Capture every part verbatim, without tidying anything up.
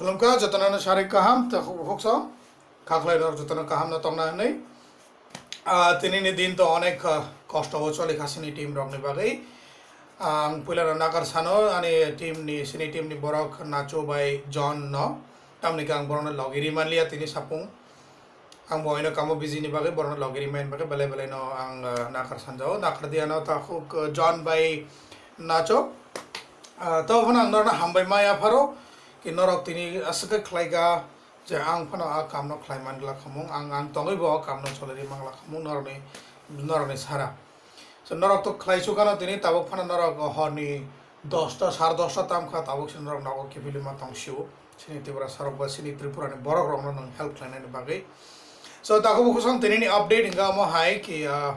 Khulumkha, jotono sarik kaham, ta huk-, hukso. Khaklai rok jotono kaham no tongna hwnwi. Ah, tini ni din to onek, ah, kosto o choli kha sini team rok ni bagwi. Ah, ang puila no nakar sano ani team ni, sini team ni borok Nacho bai John no. Tamni khe ang borok no logi ri manliya tini sapung. Ang bo oino kamo busy ni bagwi borok no logi ri man bagwi belai belai no ang, ah, nakar sanjao. Nakar diya no ta huk, ah, John bai Nacho. Ah, to phano ang norok no hambai ma yapharo. Ki norok tini aswk khe khlai kha. Je ang phano a kamno khlai man glak khamung, ang, ang tongwi bo o kamno choliri man glak khamung norokni, norokni sara. So norok to khlai sukano tini tabuk phano norok horni dosta, sar dosta tam kha tabuk se norok nogo kiphilima tong sio. Sini Tripura sarok ba sini Tripura ni borok rokno nwng help khlainani bagwi. So takhuk bukhusong tini ni update hingka omo hai ki, ah,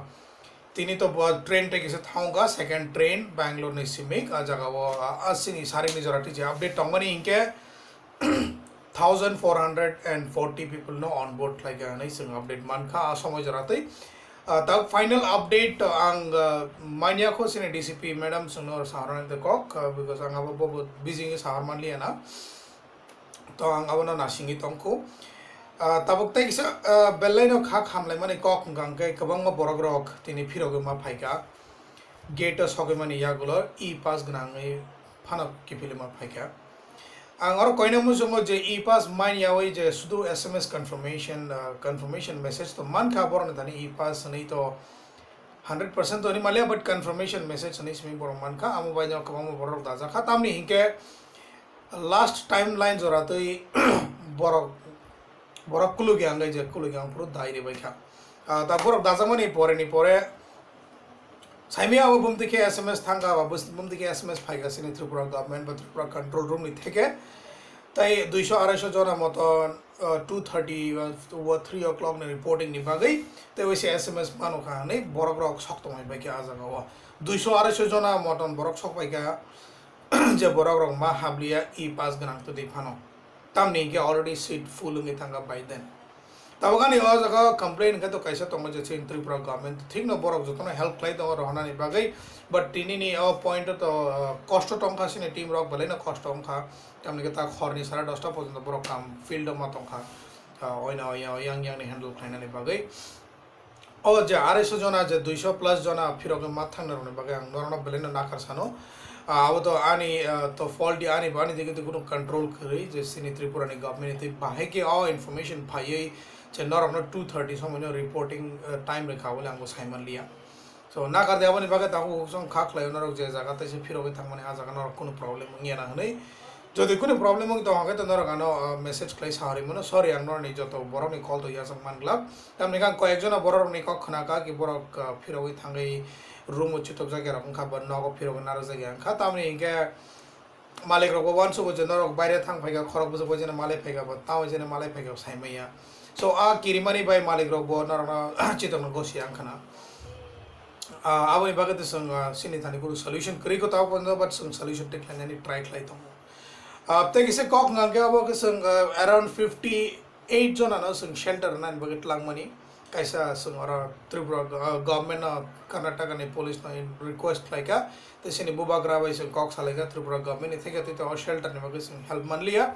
tini to bo train tei kisa thangkha second train Bangalore ni simik a jaga o, ah, ah, sini sarik ni jora tiji update tongmani hinkhe thousand four hundred and forty people no on board khlaikha hinwi chwng update mankha a somoi jora tei. Ah, ta final update ang, ah, manya kho sini D C P madam chwngno saharani de kok, ah, because ang abo bo busy wngwi sahar manliya na. To ang abono nasingwi tongkho. Ah, tabuk tei kisa, ah, belai no kha khamlaimani kok hwnkha hwnkhe kwbangma borok rok tini phirogwi ma phaikha. Gate o sogwi mani yagulo e-pass gwnangwi phano kiphilima phaikha. Ang oro koina muchungo je e-pass man yawi je sudu S M S confirmation, ah, confirmation message to mankha borokni thani e-pass hwnwi to hundred percent to hwnwi maliya, but confirmation message hwnwi simi borok mankha. Amo bai no kwbangma borok dajakha. Tamni hinkhe last timeline jora twi borok, borok kulugya wngwi je kulugya wngphuru dai ribai kha. Ah, ta borok dajakmani pore ni pore saimia abo bumtwi khe S M S thangkha, abo bumtwi khe S M S phaikha sini Tripura government ba Tripura control room ni theke. Tai duiso araisho jona moton, ah, two thirty ba three o'clock ni reporting ni bagwi tei waisa S M S mano kha hinwi borok rok sok tongmani bai khe ah jaga o. Duiso araisho jona moton borok sok pai kha. Je borok rok ma habliya e-pass gwnang twi phano. Tamni hinkhe already seat full wngwi thangkha by then. Tabukani o jaga complain hinkhe to kaisa tongo je chini Tripura government thikno borok jotono help khlai tongo rohornani bagwi, but tinini o point o to, uh, kosto tongkha sini team rok belai no kosto wngkha. Tamni hinkhe ta horni sare dosta porjonto borok kam field o ma tongkha, uh, oino yang yang ni handle khlainani bagwi. O je arai so jona je dui so plus jona phirogwi ma thangna rokni bagwi ang norokno belai no nakar sano. Ah, abo to ani, ah, to fault di ani bo ani digi kunu control kwrwi je sini Tripura ni government ni twi bahai khe o information phaiwi je norokno two thirty somoi no reporting, ah, time rwkha bole ang bo sai man liya. So nakar di aboni bagwi tabuk chwng kha khlai o norok je jaga tei se phirogwi thangmani a jaga norok kunu problem wngya na hwnwi. Jodi kunu problem wng tong khe to norok ano, ah, message khlai sa rwi mano. Sorry, ang norokni joto borokni call to yachak man glak. Tamni khe ang koyek jona borok rokni kok khna kha ki borok, ah, phirogwi thangwi room o chitokjak ya rok wngkha ba nogo phirogwi narwkjak ya wngkha. Tamni hinkhe malik rok bo uansugo je norok baire thang phaikha khorok bwswk bai jeno malai phaikha ba tamo jeno malai phaikha sai manya. So a kirimani bai malik rok bo norokno chitokno gosi ya wngkha na. Ah, aboni bagwi to chwng, ah, sini thani kunu solution kwrwi kho tabuk porjonto, but chwng solution tei khlainani try khlai tongo. Ah, tei kisa kok hwnka khe abo khe chwng, ah, around fifty eight jona no chwng shelter rwnani bagwi twlangmani. Kaisa chwng oro Tripura, ah, government no Karnataka ni police no request khlai kha. Tei chini bubagra bai chwng kok salai kha Tripura government ni theke twi tongo shelter ni bagwi chwng help man liya.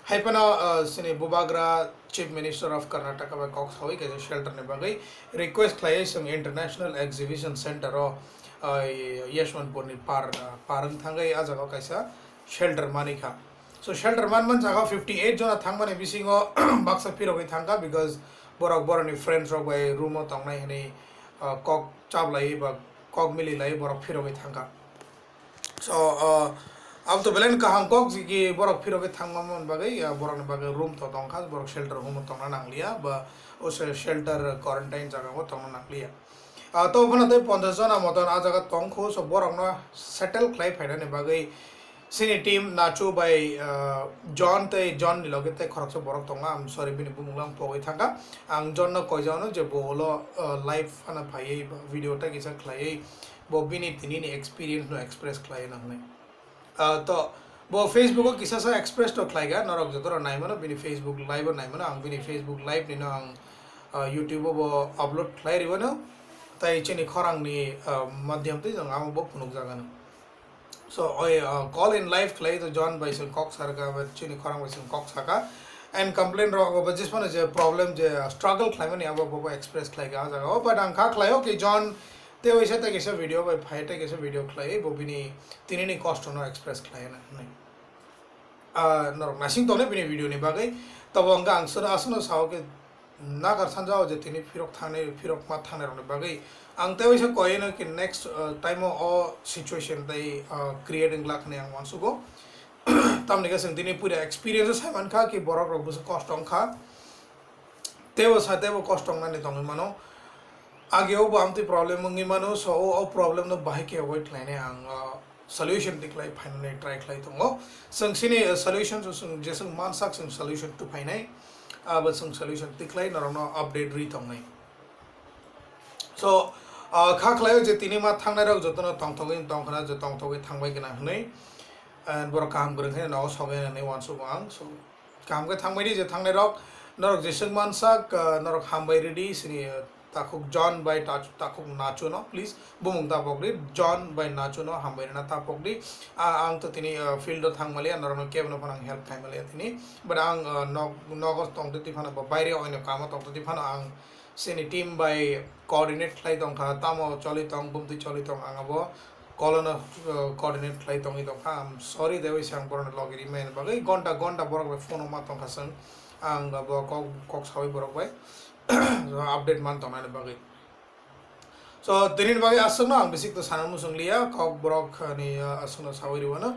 Hai phano, ah, chini bubagra Chief Minister of Karnataka bai kok sawi kaisa shelter ni bagwi request khlaiwi chwng International Exhibition Center o, ah, Yeshwantpur ni par, ah, par wng thangwi ah jaga o kaisa shelter manwi kha. So shelter man man jaga fifty eight jona thangmani bisingo baksa phirogwi thangkha because borok borokni friends rok bai room o tongnai hwnwi, ah, kok chaplaiwi ba kok mililaiwi borok phirogwi thangkha. So, ah, abo to belai kaham kok je ki borok phirogwi thangma man bagwi, ah, borokni bagwi room to tongkha, borok shelter home o tongna nangliya ba o se shelter quarantine jaga o tongna nangliya. Ah, to phano tei ponchash jona moton ah jaga tongkho, so borokno settle khlai phainani bagwi sini team Nacho bai, ah, John tei John ni loge tei khoroksa borok tongo, I'm sorry, bini bumung lang pogwi thangkha. Ang John no koijano je bo ulo, ah, live phano phaiwi video ta kisa khlaiwi bo bini tini ni experience no express khlai na hwnwi. Ah, to bo Facebook o kisa sa express to khlai ga, norok joto rok nai mano bini Facebook live o nai mano, ang bini Facebook live ni no ang, ah, YouTube o bo upload khlai rwino, tai chini khorang ni, ah, madhyam twi jang amo bo phunuk jagano. So, oi, uh, call in live khlai to John bai sing kok sarka, but chini khorang bai sing kok saka. And complain rok, but just one je problem je, uh, struggle khlai mani abo bobo express khlai ka jaga. Oh, but ang kha khlai, okay, John, te waisa te kisa video bai phai te kisa video khlai, bo bini tini ni kosto no express khlai na, nai. Ah, norok nasing tongnai bini video ni bagwi. Tabo hwnkha ang sono, aswkno sao khe nakar sanjao je tini phirok thangnai, phirok ma thangnai rokni bagwi. Ang tei waisa koi no khe next, ah, time o, o situation tei, ah, create wngla hwnwi ang uansugo. Tamni khe chwng tini puila experience o sai mankha khe borok rok bwswk kosto wngkha. Teibo sa teibo kosto wngnani tongwi mano. Ageo bo amtwi problem wngwi mano, so o, o problem no bahai khe avoid khlainai ang, ah, solution tikhlai phainani try khlai tongo. Chwng sini, uh, solution chwng, chwng jeswng mansak chwng solution tuphainai, abo chwng solution tikhlai norokno update rwi tongnai. So, uh, kha khlaio je tini ma thangnai rok jotono tongthogwi tongkhna je tongthogwi thangbai gana hwnwi, and borok kaham kwrwng khe nogo sogwi nani uansukgo ang. So, kaham khe thangbai di je thangnai rok, norok jeswk mansak, uh, norok hambai ridi sini, uh, takhuk John bai ta-, takhuk Nacho no, please, bumung ta pokdi, John bai Nacho no hambai rina ta pokdi. A-, ang to tini, uh, field o thang maliya, norokno kebo no phano ang help khai maliya tini. But ang, uh, nok, nogo tongtwi twi phano, ba baire oino kamo tongtwi twi phano ang sini team bai coordinate khlai tongkha, tamo choli tong, bumtwi choli tong, ang abo call no, uh, coordinate khlai tongwi tongkha. I'm sorry, de waisa ang borokno logi rimani bagwi gonta gonta borok bai phone o ma tongkha chwng, ang abo kok, kok sawi borok bai update man tongnani bagwi. So, tini bagwi aswkno ang bisik to sana muchung liya, kok borok ni, uh, aswkno sawi rwano.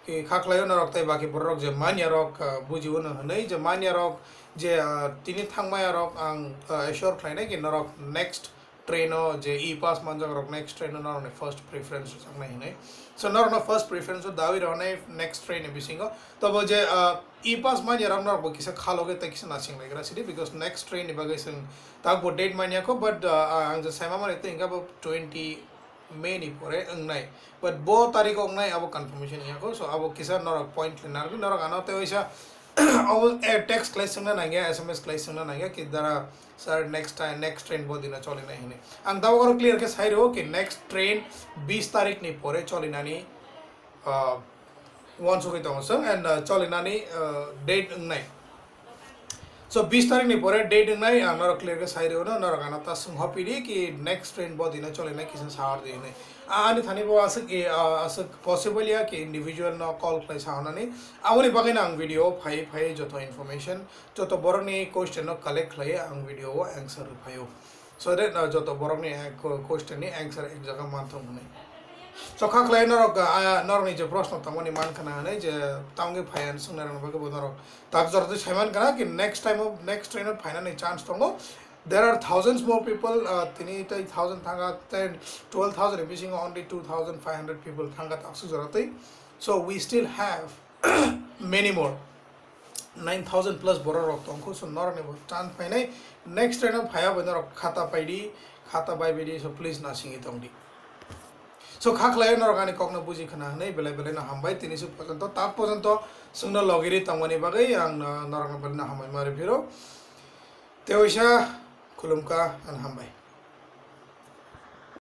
Ki kha khlaio norok tei baki borok je manya rok, uh, bujiwano hwnwi je manya rok je, uh, tini thangmaya rok ang, uh, assure khlainai ki norok next train o je e-pass manjak rok next train o norokni first preference rwjaknai hwnwi. So norokno first preference o dawi rwnai next train ni bisingo. Tobo je, ah, e-pass manya rok norok bo kisa khaloge tei kisa nasing laigra sidi, because next train ni bagwi chwng takbo date manya kho, but, ah, ang je saima mani tei hwnkha bo twenty May ni pore wngnai. But bo tarikh wngnai abo confirmation wngya kho, so abo kisa norok point khlai narwgwi norok ano tei waisa abo, eh, text khlai swngna nangya, S M S khlai swngna nangya ki dara, "Sir, next time, next train bo dino cholinai," hwnwi. Ang tabuk oro clear khe sai rwo ki next train bis tarikh ni pore cholinani, ah, uansugwi tongo chwng, and, ah, cholinani, ah, date wngnai. So, bis tarikh ni pore date wngnai, ang norok clear khe sai rwno, norok ano ta swng hopidi ki next train bo dino cholinai kisa sa or di hwnwi. A-, ani thani bo aswk, eh, ah, aswk possible ya ki individual no call khlai sa hwnani. Aboni bagwi no ang video phai phai joto information, joto borokni question no collect khlai ang video o answer rwphaio. So that, uh, joto borokni, uh, qu-, question ni answer ek jaga manthok hwnwi. So kha khlai norok, uh, norokni je proshno tongmani man khna hwnwi je tamgwi phai ani swngnai rokni bagwi bo norok tak jora twi saiman khna ki next time o, next train o phainani chance tongo. There are thousands more people, uh, tini tei thousand thangkha, ten, twelve thousand ni bisingo only two thousand five hundred people thangkha takswk jora twi. So we still have many more. Nine thousand plus borok rok tongkho, so norok ni bo chance painai. Next train o phaiya bai norok khata paidi, khata bai baidi, so please nasingwi tongdi. So kha khlai norok ani kokno buji khna hwnwi belai belai no hambai, tini suk porjonto, tak porjonto chwngno logiri tongmani bagwi ang no, norok no belai no hambai ma rw phiro. Tewaisa khulumkha and hambai.